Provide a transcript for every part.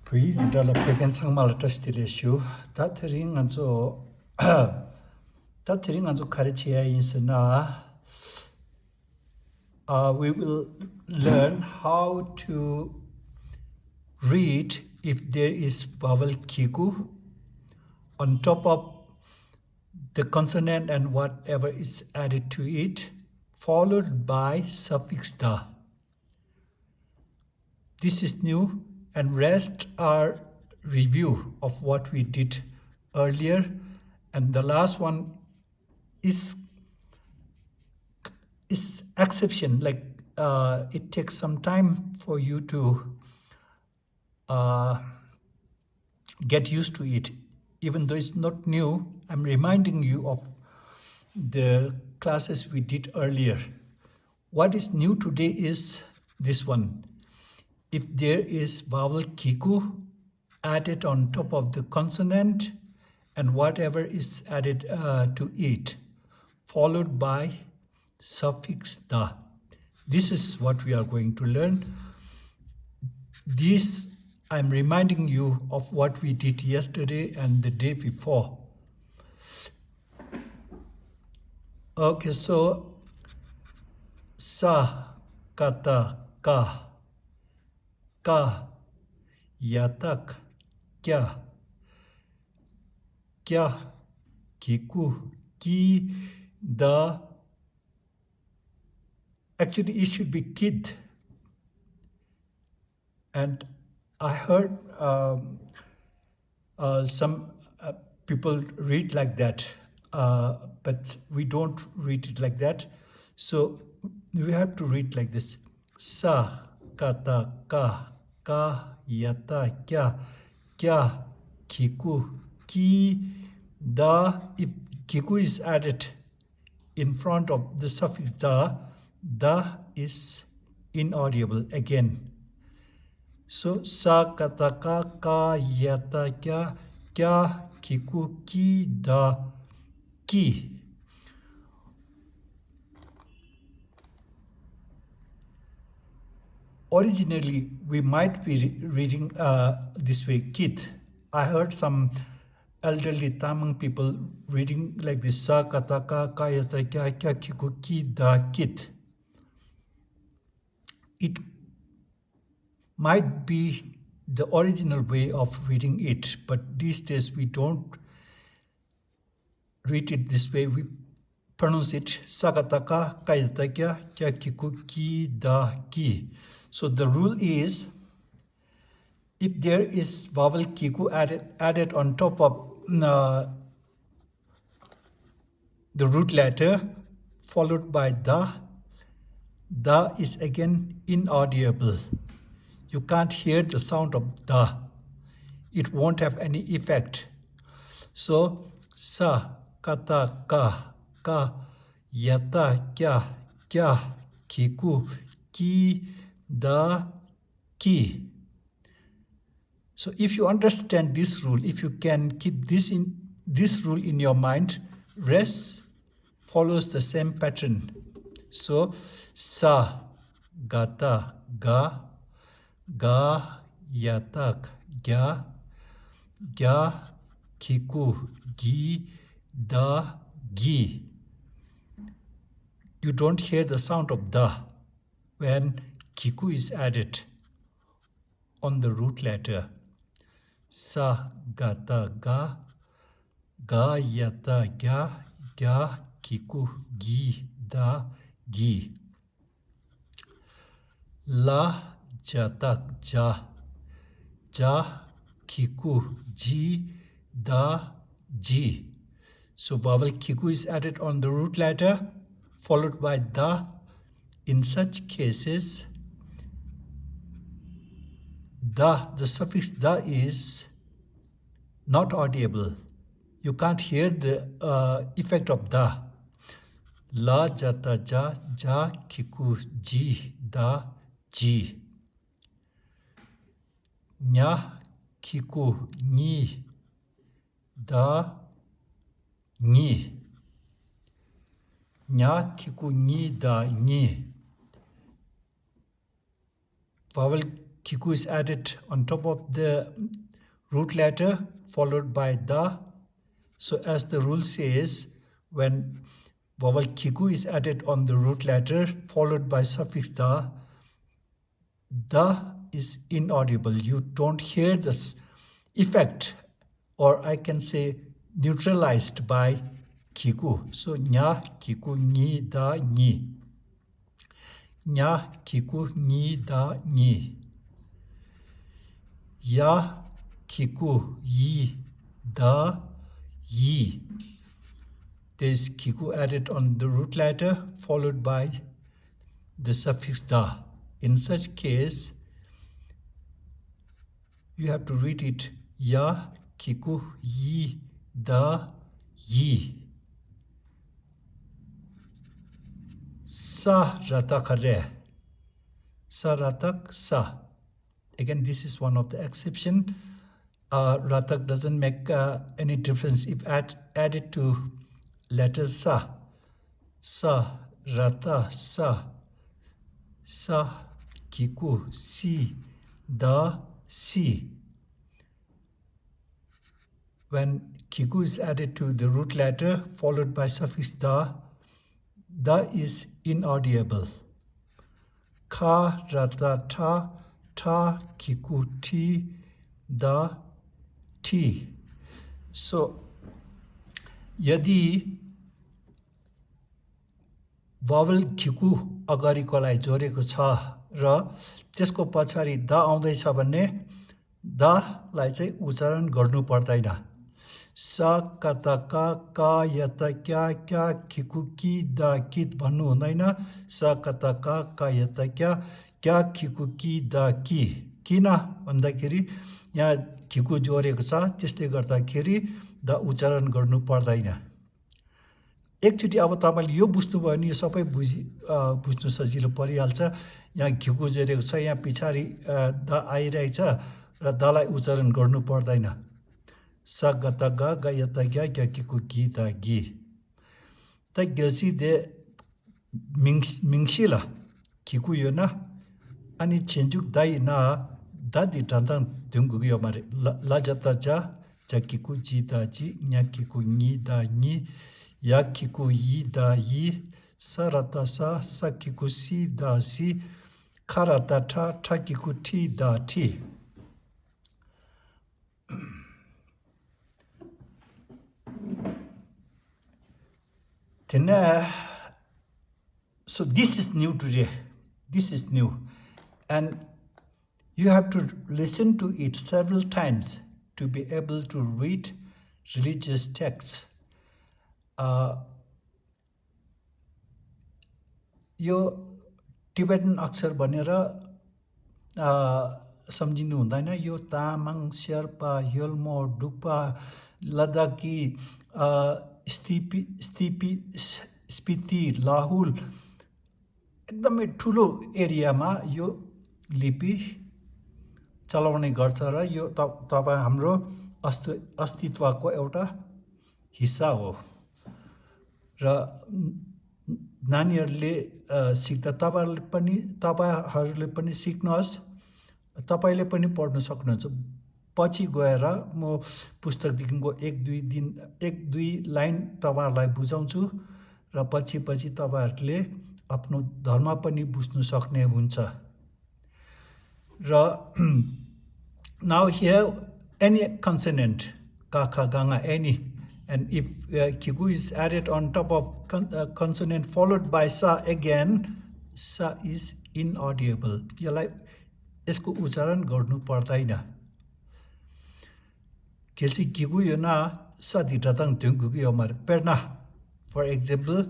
Please develop against Hangmal trust issue. That ring and so that ring and so Karichia is na. We will learn how to read if there is vowel Giku on top of the consonant and whatever is added to it, followed by suffix da. This is new, and rest are review of what we did earlier, and the last one is exception, like it takes some time for you to get used to it. Even though it's not new, I'm reminding you of the classes we did earlier. What is new today is this one. If there is vowel Giku added on top of the consonant and whatever is added to it, followed by suffix da. This is what we are going to learn. This, I'm reminding you of what we did yesterday and the day before. Okay, so sa, kata, ka, yatak, kya, Giku, ki, da. Actually, it should be kid. And I heard some people read like that, but we don't read it like that. So we have to read like this. Sa, kata, ka, yata, kya, Giku, ki, da. If Giku is added in front of the suffix da is inaudible again. So sa, kata, ka, yata, kya, Giku, ki, da, ki. Originally, we might be reading this way, kid. I heard some elderly Tamil people reading like this, sa, kata, ka, yata, kya, Giku, ki, da, kid. It might be the original way of reading it, but these days we don't read it this way. We pronounce it sakataka kayatakya kya Giku ki da ki. So the rule is, if there is vowel Giku added on top of the root letter followed by da is again inaudible. You can't hear the sound of da. It won't have any effect. So sa, kata, ka, yata, kya, Giku, ki, da, ki. So if you understand this rule, if you can keep this rule in your mind, rest follows the same pattern. So sa, gata, ga, yatak, gya, Giku, gi, da, gi. You don't hear the sound of da when Giku is added on the root letter. Sa, gata, ga, yata, gya, Giku, gi, da, gi. La, jatak, ja, Giku, ji, da, ji. So vowel Giku is added on the root letter followed by da. In such cases, the suffix da is not audible. You can't hear the effect of da. La, jata, ja, Giku, ji, da, ji. Nya, Giku, ni, da, ni. Nya, Giku, ni, da, ni. Vowel Giku is added on top of the root letter followed by the. So as the rule says, when vowel Giku is added on the root letter followed by suffix the is inaudible. You don't hear this effect, or I can say neutralized by Giku. So nya Giku ni da ni. Nya Giku ni da ni. Ya Giku yi da yi. There's Giku added on the root letter followed by the suffix da. In such case, you have to read it ya Giku yi da yi. Sa ratak re. Sa ratak sa. Again, this is one of the exception. Ratak doesn't make any difference if added to letter sa. Sa rata sa. Sa Giku si da si. When Giku is added to the root letter followed by suffix da is inaudible. Ka rata ta ta Giku ti da ti. So यदि vowel Giku अगाडिकोलाई जोडेको छ र त्यसको पछाडि the आउँदैछ भने दलाई चाहिँ उच्चारण गर्नु पर्दैन. स कता का यत क्या Giku कि द कित भन्नु हुँदैन. स कता का यत क्या Giku कि द कि. किन भन्दाखेरि यहाँ Giku जोडेको छ, त्यसले गर्दाखेरि द उच्चारण गर्नु पर्दैन. एकचोटि अब तपाईले यो बुझ्नुभयो भने यो सबै बुझ्नु सजिलो परिहाल्छ. यहाँ Giku जोडेको छ, यहाँ पछाडि द आइरहेछ र दलाई उच्चारण गर्नु पर्दैन. स गत ग यत क्या Giku कि द गी. त गिल्सी दे मिङसिला Giku यो न अनि छेन्जुक दाइ न दादी टन्टन दुङगु यो मारे ल जता जा Giku जी दा जी nya Giku नि दा नि ya Giku yi da yi. Sa rata sa Giku si da si. Ka rata ta Giku ti da ti. Then, so this is new today. This is new, and you have to listen to it several times to be able to read religious texts. यो Tibetan अक्षर भनेर सम्झिनु हुँदैन. यो तामाङ, शेर्पा, योल्मो, डुक्पा, लद्दाखी, स्पिति, लाहुल एकदमै ठुलो एरियामा यो लिपि चलाउने गर्छ र यो तपाईँ हाम्रो अस्तित्वको एउटा हिस्सा हो. र नानीहरूले सिक्दा तपाईँहरूले पनि सिक्नुहोस्, तपाईँले पनि पढ्न सक्नुहुन्छ. पछि गएर म पुस्तकदेखिको एक दुई लाइन तपाईँहरूलाई बुझाउँछु र पछि तपाईँहरूले आफ्नो धर्म पनि बुझ्नु सक्ने हुन्छ. र now here any consonant ka kha ganga any, and if Giku is added on top of consonant followed by sa again, sa is inaudible. यसलाई यसको उच्चारण गर्नु पर्दैन. केल्सी Giku यो न सा दिटातङ दुङगु यो मर पर्ना. For example,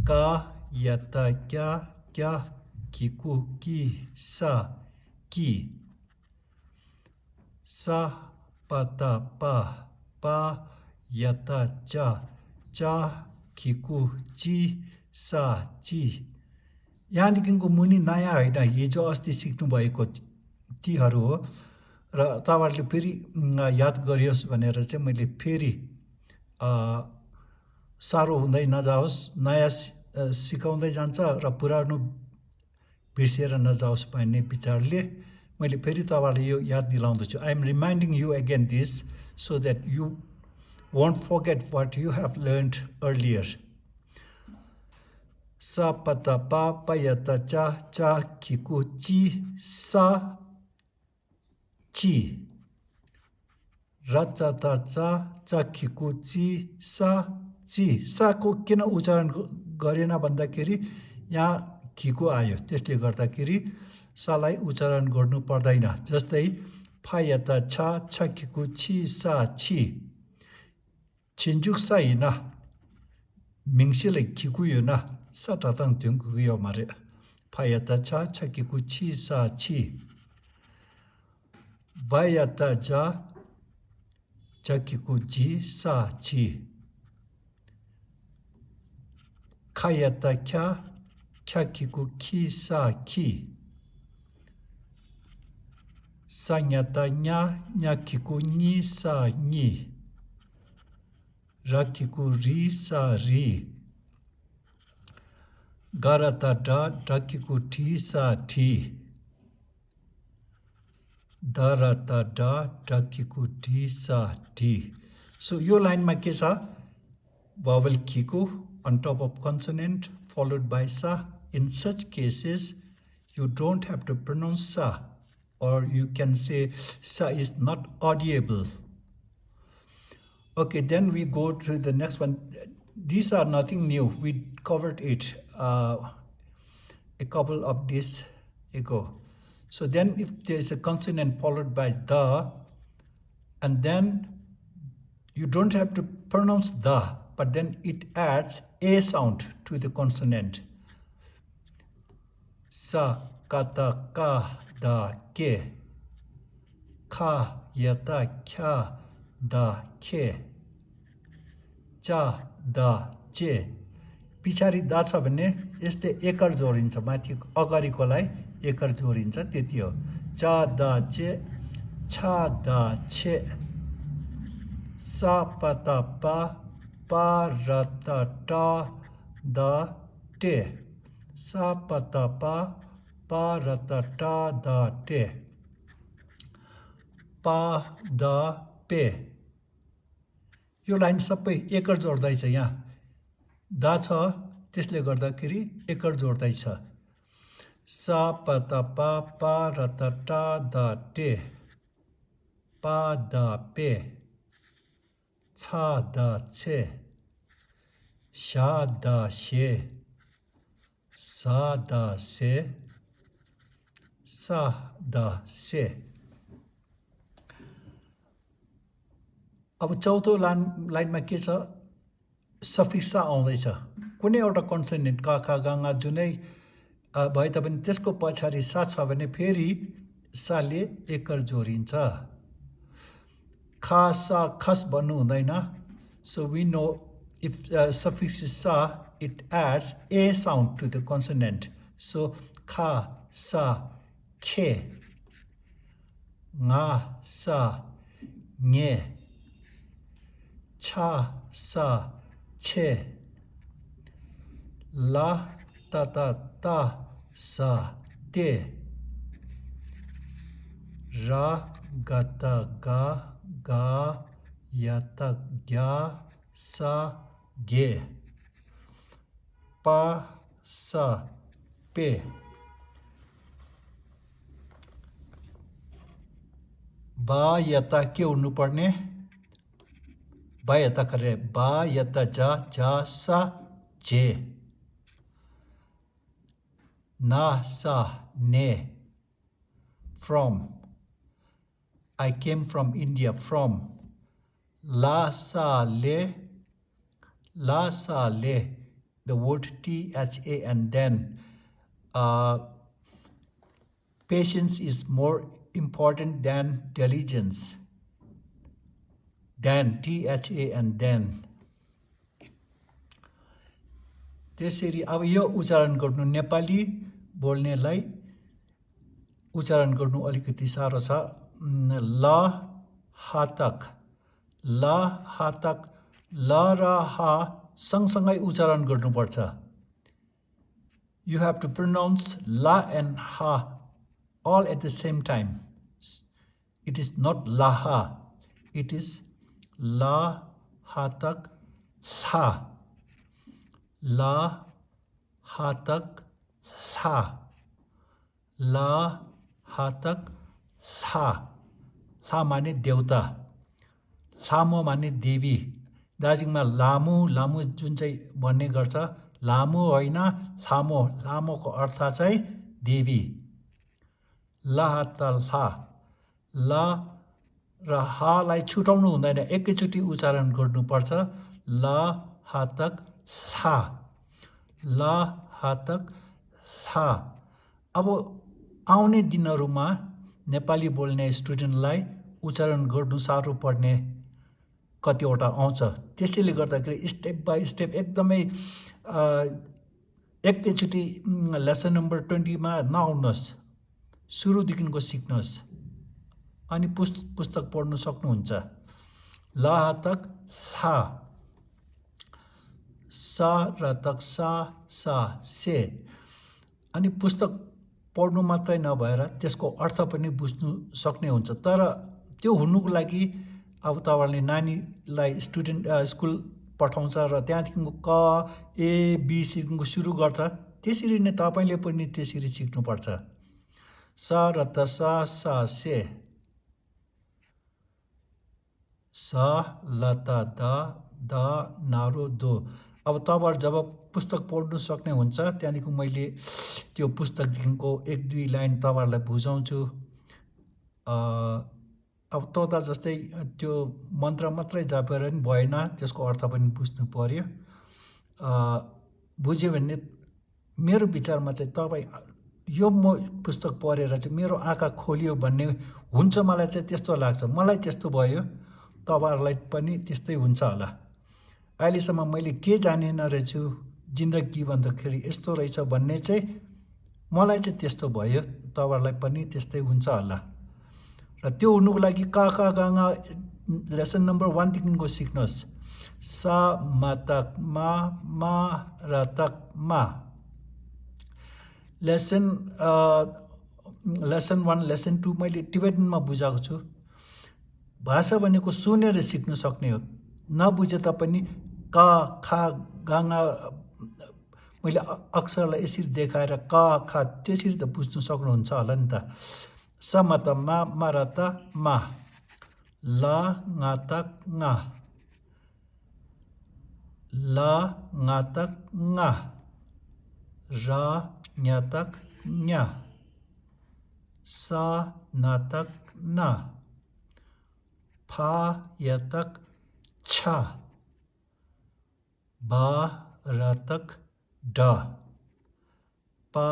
का यता क्या Giku की सा की. सा पता पा यता चा Giku ची सा ची. यहाँदेखिको मुनि नयाँ होइन, हिजो अस्ति सिक्नु भएको तीहरू हो र तपाईँहरूले फेरि याद गरियोस् भनेर चाहिँ मैले फेरि साह्रो हुँदै नजाओस्, नयाँ सिकाउँदै जान्छ र पुरानो बिर्सिएर नजाओस् भन्ने विचारले मैले फेरि तपाईहरुलाई यो याद दिलाउँदैछु. I am reminding you again this so that you won't forget what you have learned earlier. Sa pata pa payata cha cha kiku chi sa chi. Racha ta cha cha kiku chi sa chi. Sa को किन उच्चारण गरेन भन्दाखेरि यहाँ खिको आयो, त्यसले गर्दाखेरि सालाई उच्चारण गर्नु पर्दैन. जस्तै फायता छा छकिको छि सा छि छिन्जुक साइना मिङसिले खिकु यो ना साटाताङ त्यङकु यो मारे फायता छा छकिको छि सा छि बायता जा छकिको जी सा छि खायता क्या ख्याकिको खि सा खि Sanyata nya nyakiku ni sa ni. Rakiku ri sa ri. Garata da dakiku ti sa ti. Darata da dakiku ti sa ti. So your line ma ke cha? Vowel kiku on top of consonant followed by sa. In such cases, you don't have to pronounce sa. Or you can say sa is not audible. Okay, then we go to the next one. These are nothing new. We covered it a couple of days ago. So then if there is a consonant followed by the, and then you don't have to pronounce the, but then it adds a sound to the consonant. Sa, kata, ka, da, ke. Ka, yata, kya, da, ke. Cha, da, che. पिछाडी दा छ भने यस्तै एकर जोडिन्छ, माथि अगाडिकोलाई एकर जोडिन्छ, त्यति हो. चा दा चे, छा दा छे. सा पता पा रता टा दा टे. सा पता पा रता टा दा टे. पा दा पे. यो लाइन सबै एकर जोड्दैछ. यहाँ दा छ, त्यसले गर्दाखेरि एकर जोड्दैछ. सा पता पा रता टा दा टे. पा दा पे. छा दा छे. शा दा शे. सा दा से. सा दा से. अब चौथो लाइनमा के छ? सफिक्स आउँदैछ. कुनै एउटा कन्सोनेन्ट क ख ग ङ जुनै भए तापनि त्यसको पछाडि सा छ भने फेरि साले एकर जोडिन्छ. खा सा खस भन्नु हुँदैन. So we know if suffix is sa, it adds a sound to the consonant. So kha sa khe. Nga sa nye. Cha sa che. La ta ta ta sa te. Ra ga ta ga ya ta gya sa ge. Pa sa pe. Ba ya ta के हुनु पर्ने? बा यता करे. बा यता जा सा जे. ना सा ने. From. I came from India. From. La sa le. La sa le. The word T-H-A and then. Patience is more important than diligence. Then, T-H-A and then. त्यसरी अब यो उच्चारण गर्नु नेपाली बोल्नेलाई उच्चारण गर्नु अलिकति साह्रो छ. ल हातक. ल हातक. ल र हा सँगसँगै उच्चारण गर्नुपर्छ. You have to pronounce la and ha all at the same time. It is not laha. It is la hatak ha. La hatak ha. La hatak ha. Ha माने देवता, लामो माने देवी। दार्जिलिङमा लामु लामु जुन चाहिँ भन्ने गर्छ, लामु होइन लामो, लामोको अर्थ चाहिँ देवी। ला हातल हा, ला र हालाई छुटाउनु हुँदैन, एकैचोटि उच्चारण गर्नुपर्छ। ला हातक हा, ला हातक हा। अब आउने दिनहरूमा नेपाली बोल्ने स्टुडेन्टलाई उच्चारण गर्नु साह्रो पर्ने कतिवटा आउँछ। त्यसैले गर्दाखेरि स्टेप बाई स्टेप एकदमै एकैचोटि लेसन नम्बर 20 मा नआउनुहोस्, सुरुदेखिको सिक्नुहोस् अनि पुस्तक पढ्नु सक्नुहुन्छ। ला हातक हा, सा रतक सा से। अनि पुस्तक पढ्नु मात्रै नभएर त्यसको अर्थ पनि बुझ्नु सक्ने हुन्छ। तर त्यो हुनुको लागि अब तपाईँहरूले नानीलाई स्कुल पठाउँछ र त्यहाँदेखिको क ए बी सीदेखिको सुरु गर्छ, त्यसरी नै तपाईँले पनि त्यसरी सिक्नुपर्छ। सा र त सा से, सा लता द नारो दो। अब तपाईँहरू जब पुस्तक पढ्नु सक्ने हुन्छ त्यहाँदेखि मैले त्यो पुस्तकदेखिको 1-2 लाइन तपाईँहरूलाई बुझाउँछु। अब तोता जस्तै त्यो मन्त्र मात्रै जपेर नि भएन, त्यसको अर्थ पनि बुझ्नु पर्यो। बुझ्यो भने मेरो विचारमा चाहिँ तपाईँ यो म पुस्तक पढेर चाहिँ मेरो आँखा खोलियो भन्ने हुन्छ, मलाई चाहिँ त्यस्तो लाग्छ। मलाई त्यस्तो भयो, तपाईँहरूलाई पनि त्यस्तै हुन्छ होला। अहिलेसम्म मैले के जानेन रहेछु जिन्दगी भन्दाखेरि यस्तो रहेछ भन्ने चाहिँ मलाई चाहिँ त्यस्तो भयो, तपाईँहरूलाई पनि त्यस्तै हुन्छ होला। र त्यो हुनुको लागि क ख ग घ लेसन नम्बर 1 देखिको सिक्नुहोस्। सा मतक मा र तक मा। लेसन 1 लेसन 2 मैले टिबेटनमा बुझाएको छु। भाषा भनेको सुनेर सिक्न सक्ने हो, नबुझे तापनि क ख ग घ मैले अक्षरलाई यसरी देखाएर क ख त्यसरी त बुझ्नु सक्नुहुन्छ होला नि त। स मत मा र त मा, ला ङ तक ङ, ला ङ तक ङ, र ञ तक ञ, सा न तक न, फा य तक छ, बा र तक ड, पा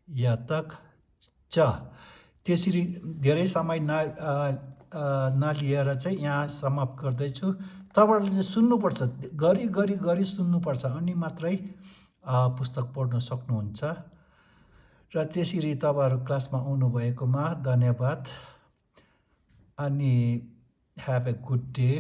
य तक च। त्यसरी धेरै समय नलिएर चाहिँ यहाँ समाप्त गर्दैछु। तपाईँहरूले चाहिँ सुन्नुपर्छ, गरी सुन्नुपर्छ, अनि मात्रै पुस्तक पढ्न सक्नुहुन्छ। र त्यसरी तपाईँहरू क्लासमा आउनुभएकोमा धन्यवाद। अनि ह्याभ ए गुड डे।